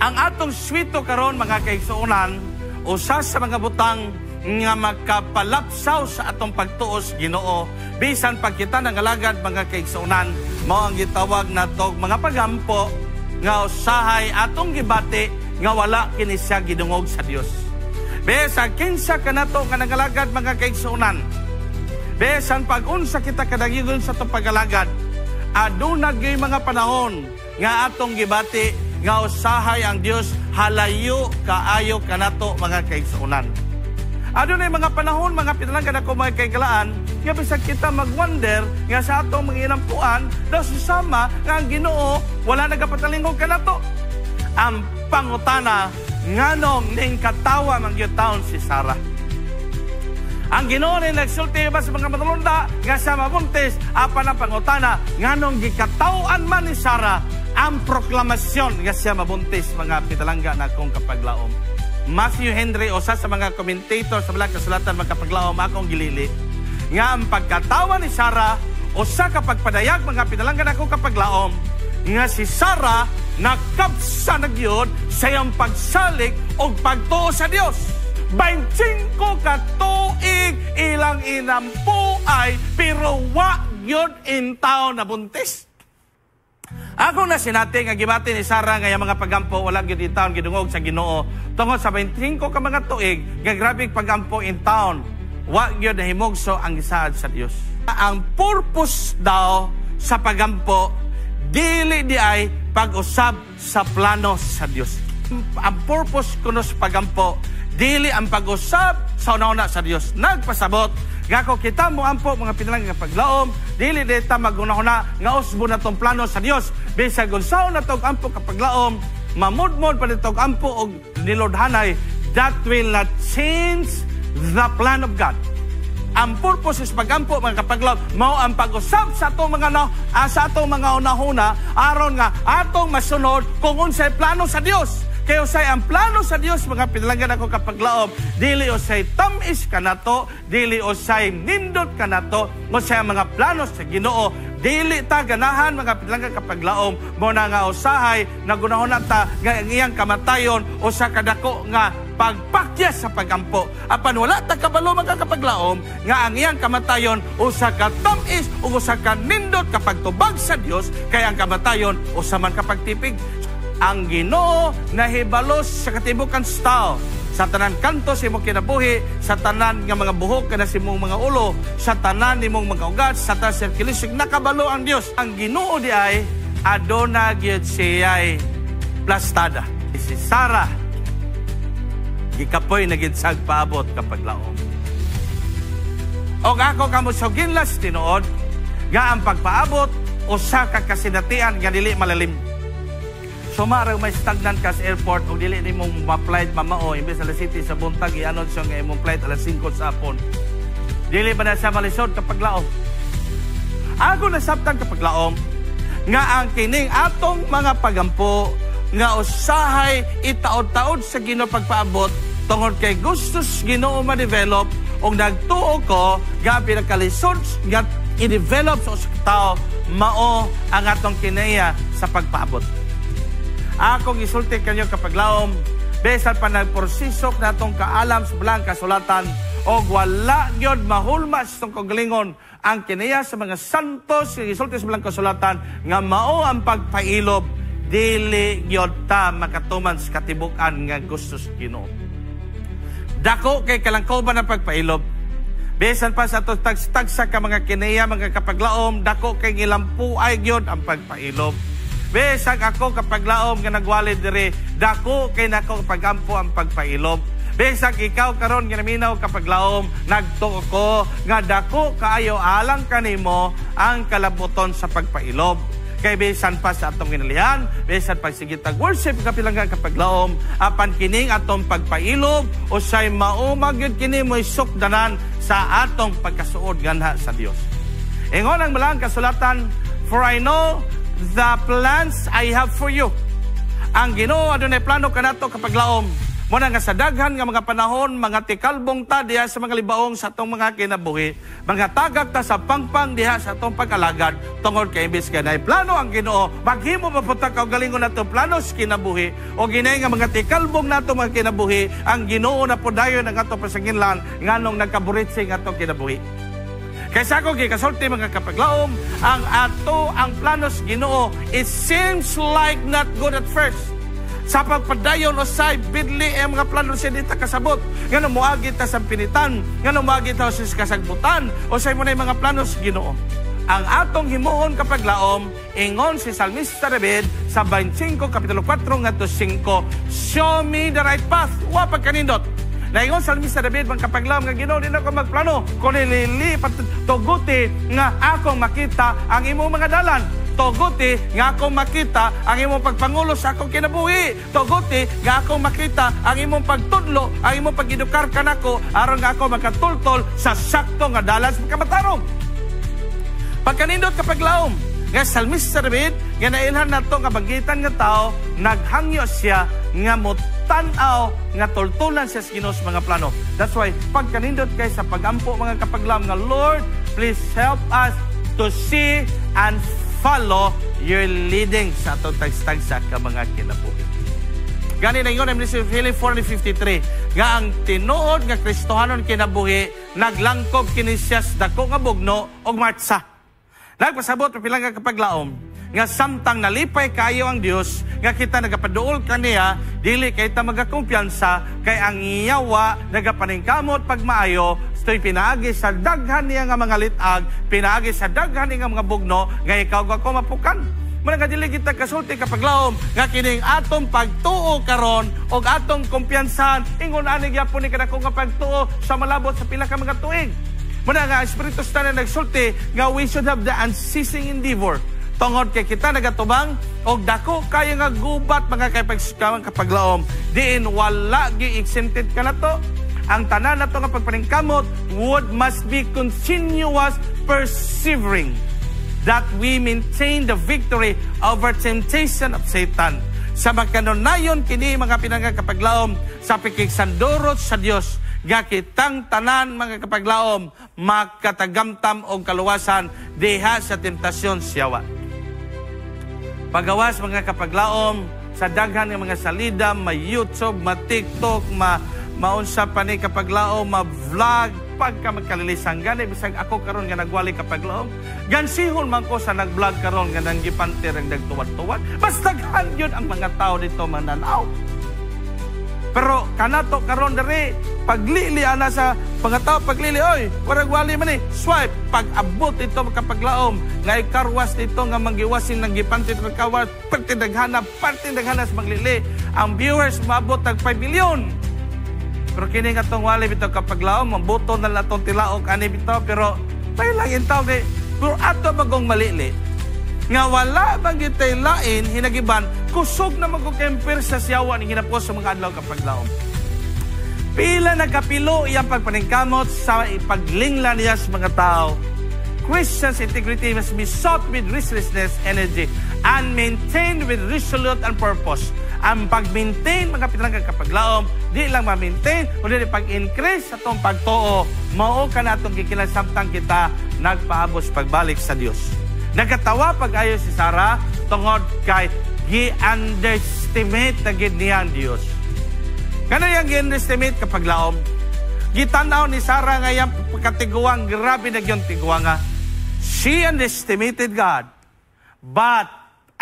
Ang atong swito karon, mga kaigsuonan, usa sa mga butang nga makapalapsaw sa atong pagtuo sa Ginoo bisan pag kita nangalagad, mga kaigsuonan, mao ang gitawag natog mga pagampo nga usahay atong gibati nga wala kini siya gidungog sa Dios. Bisan kinsa kanato nga nangalagad, mga kaigsuonan, bisan pag unsa kita kadagigon sa atong pagalagad, aduna gyud mga panahon nga atong gibati nga usahay ang Dios halayo kaayo kanato, mga kaigsuonan. Adunay mga panahon, mga pinalangga nako mga kahigalaan, nga bisag kita magwonder nga sa atong mga inampuan daw susama nga ang Ginoo wala nagapatalingog kanato. Ang pangutana, nganong ning katawa man gyud taon si Sarah? Ang Ginoo ni nagsulti ba sa mga manulunda nga sa mabuntis, apan ang pangutana, nganong gikataw-an man ni Sarah ang proklamasyon nga siya mabuntis, mga pinalangga nakong kapaglaom? Matthew Henry, usa sa mga commentator sa Balaang Kasulatan, mga kapaglaom, akong gilili nga ang pagkatawa ni Sarah usa ka pagpadayag, mga pinalangga nakong kapaglaom, nga si Sarah nakabsa na gyud sa iyang pagsalig og pagtuo sa Dios. 25 ka tuig ilang inampuay, pero wa gyud in taon na buntis. Ako na sinati nga gibati ni Sarah nga iyang mga pagampo wala gyud in taon gidungog sa Ginoo tungod sa 25 ka mga tuig nga grabe pagampo, in taon wa gyud nahimugso ang gisaad sa Dios. Ang purpose daw sa pagampo dili di ay pag-usab sa plano sa Dios. Ang purpose kuno sa pagampo dili ang pag-usab sa una sa Dios. Nagpasabot nga kung kita mo ampo, mga pinalangga paglaom, dili ta maghuna-huna nga usbo na tong plano sa Dios. Bisag unsaon na tong ampo kapaglaom, mamudmod pa nitong ampo og nilodhanay, that will not change the plan of God. Ang purpose is pagampo, mga kapaglaom, mao ang pag-usab sa atong mga no, sa atong mga unahuna aron nga atong masunod kung unsay plano sa Dios. Kay usay ang plano sa Dios, mga pinalangga nako kapaglaom, dili usay tamis kanato, dili usay nindot kanato, usay ang mga plano sa Ginoo dili ta ganahan, mga pinalangga kapaglaom. Mo na nga usahay nagunahon ta nga ang iyang kamatayon usa ka dako nga pagpakyas sa pagampo. Apan wala ta kabalo, mga kapaglaom, nga ang iyang kamatayon usa ka tamis ug usa ka nindot kapag tubag sa Dios, kay ang kamatayon usa man kapagtipig. Ang Ginoo nahibalos sa katibukan sa tao. Sa tanan kanto sa imong kinabuhi, sa tanan nga mga buhok kana sa imong mga ulo, sa tanan nimong mga ugat, sa tanan sirkulasyon, nakabalo ang Dios. Ang Ginoo di ay aduna gyud siya'y plastada. Si Sarah gikapoy na gid sag paabot kapag laom. Og ako kamo sa ginlas tinuod nga ang pagpaabot usa ka kasinatian nga dili malalim. Sumara may stagnant ka sa airport ug dili nimo ma-flight mamao, imbes alas 7 sa buntag, i-announce nga imong flight alas 5 sa hapon. Dili ba na siya malisod kapag laom? Ako nasabtan kapag laom nga ang kining atong mga pagampo nga usahay itaod-taod sa Ginoo pagpaabot tungod kay gusto sa Ginoo ma-develop, ug nagtuo ko nga pinakalisod nga i-develop sa usa ka tawo mao ang atong kinaiya sa pagpaabot. Akong isulti kanyo kapaglaom, bisan pa nagprosesok na atong kaalam sa Balaang Kasulatan og wala gyud mahulma sa itong kaugalingon ang kinaiya sa mga santos nga gisulti sa Balaang Kasulatan nga mao ang pagpailob, dili gyud ta makatuman sa katibuk-an nga gusto sa Ginoo. Dako kay kalangkoban ang pagpailob. Bisan pa sa atong tagsa ka mga kinaiya, mga kapaglaom, dako kay ngilampuay gyud ang pagpailob. Bisag ako kapaglaom nga nagwali diri, dako kay nako pagampo ang pagpailob. Bisag ikaw karon nga naminaw kapaglaom, nagtuo ko nga dako kaayo alang kanimo ang kalabuton sa pagpailob. Kay bisan pa sa atong ginalihan, bisan pag sige tag worship kapilangga kapaglaom, apan kining atong pagpailob usay maumag gyud kini mo'y sukdanan sa atong pagkasuod ganha sa Dios. Ingon ang Balaang Kasulatan, "For I know the plans I have for you." Ang Ginoo adunay plano kanato kapaglaom. Muna nga sa daghan nga mga panahon, mga tikalbong ta diha sa mga libaong sa atong mga kinabuhi, mga tagak ta sa pangpang diha sa atong pag-alagad, tungod kay imbis nga naay plano ang Ginoo, maghimo pa pud ta kaugalingon nato plano sa kinabuhi, o ginay nga mga tikalbong nato mga kinabuhi, ang Ginoo na pud dayon ang ato pasanginlan nganong nagkaburitsing atong kinabuhi. Kaysa ako gikasulti, mga kapaglaom, ang ato ang planos Ginoo, it seems like not good at first. Sa pagpadayon usay bidli ang mga plano siya dita kasabot. Ngano moagi ta sa pinitan, ngano moagi ta sa kasagbutan, usay mo na mga plano sa Ginoo. Ang atong himuon, kapaglaom, ingon si Salmista David sa 25 Kapitulo 4 ngadto 5, "Show me the right path." Wa pagkanindot. Naingon Salmista David, mga kapaglaom, nga Ginoo, di na ko magplano kun dili tuguti nga akong makita ang imong mga dalan. Tuguti nga akong makita ang imong pagpangulo sa akong kinabuhi. Tuguti nga akong makita ang imong pagtudlo, ang imong pag-edukar kanako aron nga ako makatultol sa sakto nga dalan sa pagkamatarong. Pagkanindot, kapaglaom, nga Salmista David, nga nailhan nato nga bagitan nga tao, naghangyo siya nga mutan-aw nga tultulan siya sa Ginoo sa mga plano. That's why pagkanindot kay sa pagampo, mga kapaglaom, nga Lord, please help us to see and follow your leading sa atong tagsa ka mga kinabuhi. Gani na ingon ang Ministry of Healing 453 nga ang tinuod nga Kristohanon kinabuhi naglangkob kini siya sa dako nga bugno og martsa. Nagpasabot pa pila ka kapaglaom nga samtang nalipay kayo ang Dios nga kita nagapaduol kaniya, dili kay ta magakumpiyansa kay ang yawa nagapaningkamot pagmaayo. Ito'y pinaagi sa daghan niya nga mga litag, pinaagi sa daghan niya nga mga bugno nga ikaw ako mapukan. Muna nga dili kita kasulti, kapaglaom, nga kining atong pagtuo karon og atong kumpiyansahan ingon ani gyapon ni kadako nga pagtuo sa malabot sa pila ka mga tuig. Muna nga Espiritu sa tanan nagsulti nga we should have the unceasing endeavor tungod kay kita nagatubang og dako kayo nga gubat, mga kapaglaom, diin wala gi exempted ka nato. Ang tanan nato nga pagpaningkamot would must be continuous persevering that we maintain the victory over temptation of Satan. Sa makanunayon kini, mga pinangakapaglaom, sa pakigsandurot sa Dios nga kitang tanan, mga kapaglaom, makatagamtam og kaluwasan diha sa temptasyon siyawa. Pagawas, mga kapaglaom, sa daghan nga mga salida, ma YouTube, ma TikTok, ma maunsa pa ni, kapaglaom, ma vlog, pagka magkalilisan gani bisag ako karon nga nagwali, kapaglaom, gansihon man ko sa nag-vlog karon nga nanggipanter ang nagtuwad-tuwad. Mas daghan yun ang mga tao dito mananaw. Pero kanato karon diri paglili ana sa mga tao, paglili, "Oy, warag wali man ni," swipe. Pag abot ito, kapaglaom, nga ikarwas dito nga manggiwasin ng gipantit ng kawas, parte daghana sa maglili, ang viewers maabot tag 5 million. Pero kini nga tong wali bitaw, kapaglaom, mabuto na lang tong tilaok ani bitaw, pero may lang in tao ni pero ato bagong malili nga wala bang gitay lain hinagiban kusog na magkukemper sa siyawa ni hinapos sa mga adlaw, kapaglaom. Pila nagkapilo iyang pagpaningkamot sa ipaglingla niya sa mga tao. Christian's integrity must be sought with restlessness, energy, and maintained with resolute and purpose. Ang pag-maintain, mga pinanggang kapaglaom, di lang ma-maintain, kundi pag-increase sa itong pagtuo, mao ka na itong gikilasamtang kita nagpaabos pagbalik sa Dios. Nagkatawa pag-ayo si Sarah tungod kay gi-underestimate na gid niya ang Dios. Kano yung gi-underestimate, kapaglaom? Gitanaw ni Sarah nga yung pagkatiguang, grabe na yung tiguang nga. She underestimated God. But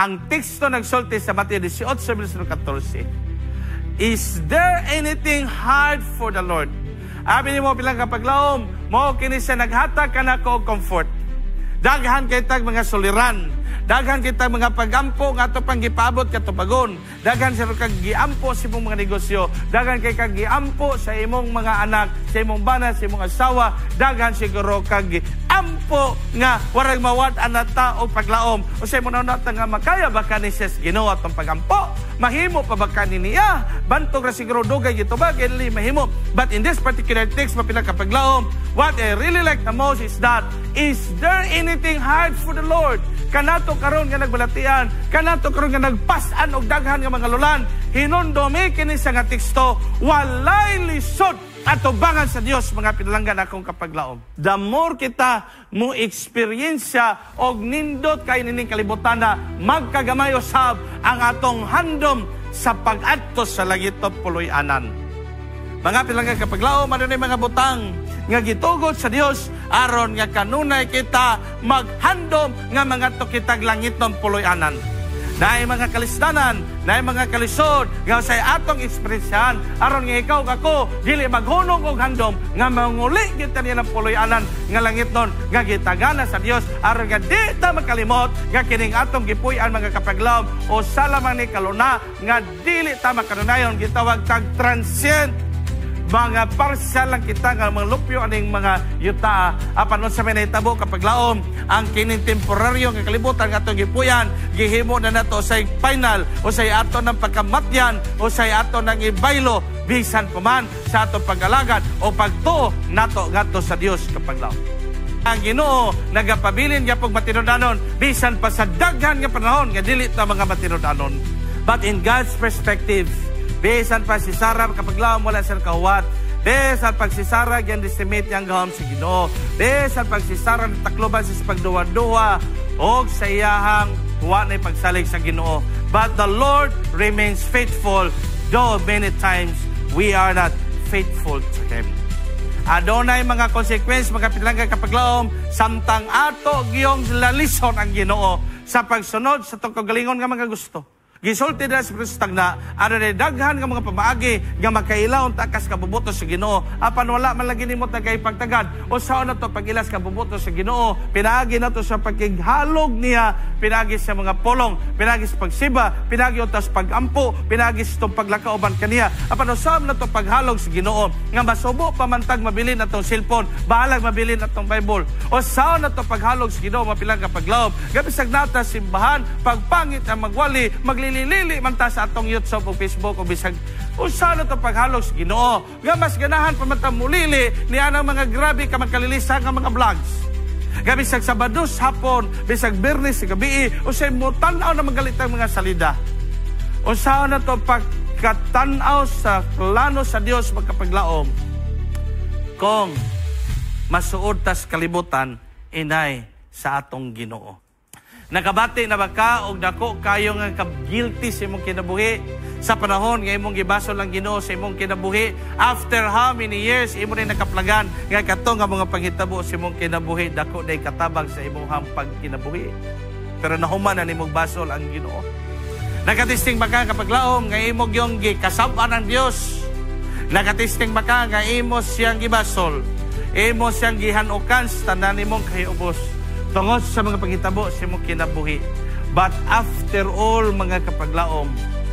ang teksto nagsulti sa Mateo 18, verse 14, "Is there anything hard for the Lord?" Abi nimo bilang kapaglaom, mo kini siya naghatag kanako og comfort. Daghan kay tag mga suliran. Daghan kita mga pagampo nga ato pang gipaabot katupagon. Daghan sa kag giampo sa imong mga negosyo. Daghan kay kag giampo sa imong mga anak. sa imong bana, sa imong asawa, daghan siguro kag ampo nga warag mawad-an na ta og paglaom. Unsay mo na nga makaya ba kani sa Ginoo atong pagampo? Mahimo pa ba kani niya? Bantog ra siguro dugay gitubag, dili mahimo. But in this particular text, mapila kapaglaom, what I really like the most is that, is there anything hard for the Lord? Kanato karon nga nagbalatian, kanato karon nga nagpas-an og daghan nga mga lulan, hinumdumi kini sa nga teksto, walay lisod atubangan sa Dios, mga pinalanggan akong kapaglaom. The more kita mo eksperyensya og nindot kay nining kalibutan na magkagamay usab ang atong handom sa pag-adto sa langit puloy-anan. Mga pinalanggan kapaglaom, adunay mga butang nga gitugot sa Dios aron nga kanunay kita maghandom nga mangadto kitag langiton puloy-anan. Naay mga kalisdanan, naay mga kalisod nga sa atong eksperyensyahan aron nga ikaw ako dili maghunong og handom nga manguli kita niya ng puloy-anan nga langitnon nga gitagana sa Dios, aron nga di ta makalimot nga kining atong gipuy-an, mga kapaglaom, o sa lamang ni kaluna nga dili ta makanunayon, gitawag tag transient, mga partial lang kita nga mga lupyo aning mga yuta. Apan unsa may nahitabo, kapaglaom, ang kining temporaryo nga kalibutan nga atong gipuyan, gihimo na nato sa final o sa ato ng pagkamatyan o sa ato ng ibaylo bisan pa man sa atong pag-alagad o pagtuo nato ngadto sa Dios, kapaglaom. Ang Ginoo nagapabilin gyapong matinud-anon bisan pa sa daghan nga panahon nga dili ta mga matinud-anon. But in God's perspective, bisan pa si Sarah, kapaglaom, wala siya kahuwat. Bisan pag si Sarah gi-underestimate niyang gahom sa Ginoo. Bisan pag si Sarah natakloban sa pagduwa-duwa og sa iyahang wa na pagsalig sa Ginoo. But the Lord remains faithful, though many times we are not faithful to Him. Adunay mga consequence, mga pinalangga kapaglaom, samtang ato giyong lalison ang Ginoo sa pagsunod sa atong kagalingon nga mga gusto. Gisulti na sa Kristo tagna, adunay daghan nga mga pamaagi nga makaila unta kas kabubuto sa Ginoo, apan wala man lagi nimo kay pagtagad. O saon na to pagilas kabubuto sa Ginoo? Pinaagi na to sa pagkighalog niya, pinaagi sa mga polong, pinaagi sa pagsiba, pinaagi unta sa pagampo, pinaagi sa itong paglakauban kaniya. Apan usab na to paghalog sa Ginoo nga masubo pa man tag mabilin atong cellphone, bahalag mabilin atong Bible. O saon na to paghalog sa Ginoo, mapilang kapaglaom, gabisag nata simbahan, pagpangit ang magwali, maglilili man ta sa atong YouTube o Facebook o bisag usa na to paghalog sa Ginoo nga mas ganahan pa man ta mulili niya ang mga grabe ka magkalilisa nga mga vlogs. Gabi bisag Sabado sa hapon, bisag Biyernes sa gabi, usay mo tan-aw na magalitang mga salida. Usaon na to pagkatan-aw sa plano sa Dios, magkapaglaom, kung masuod tas kalibutan inay sa atong Ginoo? Nakabati na ba ka og dako kayo nga guilty sa imong kinabuhi sa panahon nga imong gibasol ang Ginoo sa imong kinabuhi? After how many years imo ni nakaplagan nga kato nga mga panghitabo sa imong kinabuhi dako day katabang sa imong pagkinabuhi, pero nahuman na nimong basol ang Ginoo? Nakatesting ba ka, kapaglaom, nga imo gyung gikasab-an ang Dios? Nakatesting ba ka nga imo siyang gibasol, imo siyang gihanukan sa tanan nimong kahiubos tungod sa mga panghitabo sa imong kinabuhi? But after all, mga kapaglaom,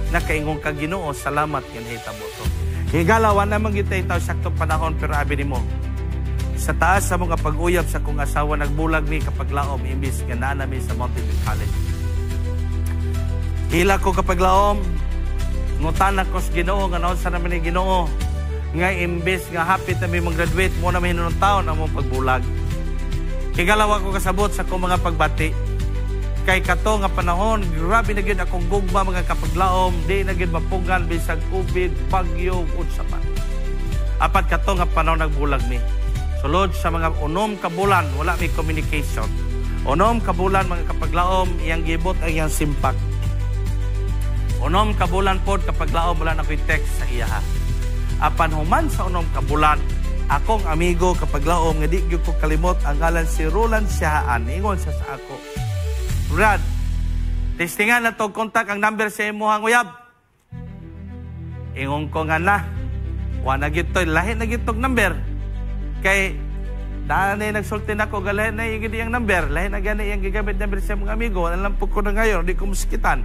nakaingon ka, "Ginoo, salamat nga nahitabo to." Higala, wa naman kita itaw saktong panahon, pero abi nimo sa taas sa mga pag-uyab sa kong asawa, nagbulag mi, kapaglaom, imbis nga naa nami sa Mountain View College. Hila ko, kapaglaom, ngutana ko sa Ginoo nga naon sa naman ni Ginoo nga imbes nga hapit na mi mag-graduate mo na may taon ang mong pagbulag. Higala, wa ko kasabot sa akong mga pagbati. Kay kato nga panahon, grabe na gyud akong gugma, mga kapaglaom, di na gyud mapugan bisag COVID, bagyo, unsa pa. Apat kato nga panahon nagbulag mi. Sulod sa mga 6 ka bulan, wala may communication. 6 ka bulan, mga kapaglaom, iyang gibot ang iyang simpak. 6 ka bulan pod, kapaglaom, wala na ko'y text sa iyaha. Apan human sa 6 ka bulan, akong amigo, kapaglaom, nga di gyud ko kalimot ang ngalan, si Roland Siahaan, ingon siya sa ako, "Brad, testingan na to kontak ang number sa imuhang uyab." Ingon ko nga na, wa na gyud to, lahi na gyud tog number. Kay na nagsulti na ko, lahi na yung iyang number, lahi na gani iyang gigamit number sa mga amigo, alam po ko na ngayon, di ko masakitan.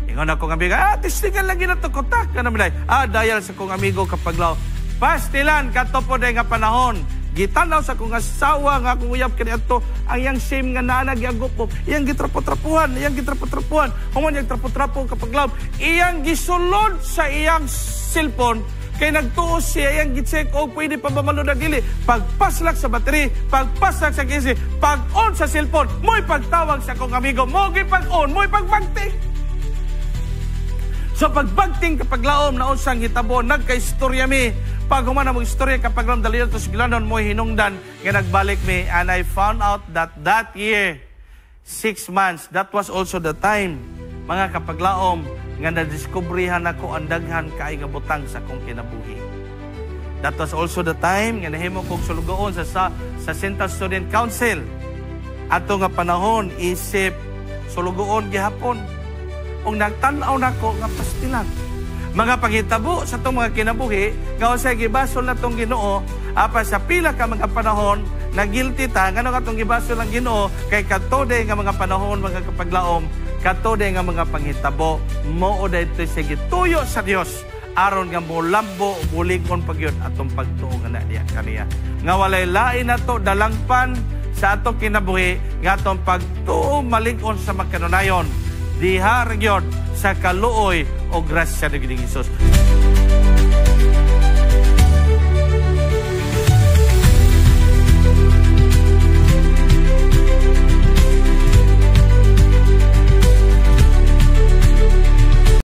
Ingon ako ng amigo, "Ah, testingan lagi na to kontak ka naman." Ah, dial sa kong amigo, kapaglaom. Pastilan kadto po nga panahon, gitanaw sa akong asawa nga akong uyab kaniadto ang iyang SIM nga naa giagupop, iyang gitrapo-trapuhan, iyang gitrapo-trapuhan. Human iyang trapo-trapo, kapaglaom, iyang gisulod sa iyang cellphone kay nagtuo siya iyang gi-check og pwede pa ba ma-load, dili. Pagpaslak sa battery, pagpaslak sa kisi, pag-on sa cellphone, mo'y pagtawag sa akong amigo, mo pag-on, mo'y pagbagting. So pagbagting, kapaglaom, na unsang hitabo, nagka-istorya mi. Pag human mo istorya, kapaglaom, dali to sa mo hinungdan nga nagbalik mi, and I found out that that year, 6 months, that was also the time, mga kapaglaom, nga nadiskubrihan ako ang daghan kay nga butang sa akong kinabuhi. That was also the time nga nahimo kog sulugoon sa Central Student Council. Ato nga panahon isip sulugoon gihapon. Ug nagtan-aw nako nga pastilan mga panghitabo sa atong mga kinabuhi nga usay gibasol natong Ginoo apan sa pila ka mga panahon na guilty ta ngano atong gibasol ang Ginoo, kay kadto nga mga panahon, mga kapaglaom, kadto nga mga panghitabo mao daytoy sa gituyo sa Dios aron nga molambo, mulig-on pagyud atong pagtuo nga na diya kaniya nga walay lain nato dalangpan sa atong kinabuhi nga atong pagtuo malig-on sa makanunayon diha ra gyud sa kaluoy o grasya ni Ginoong Hesus.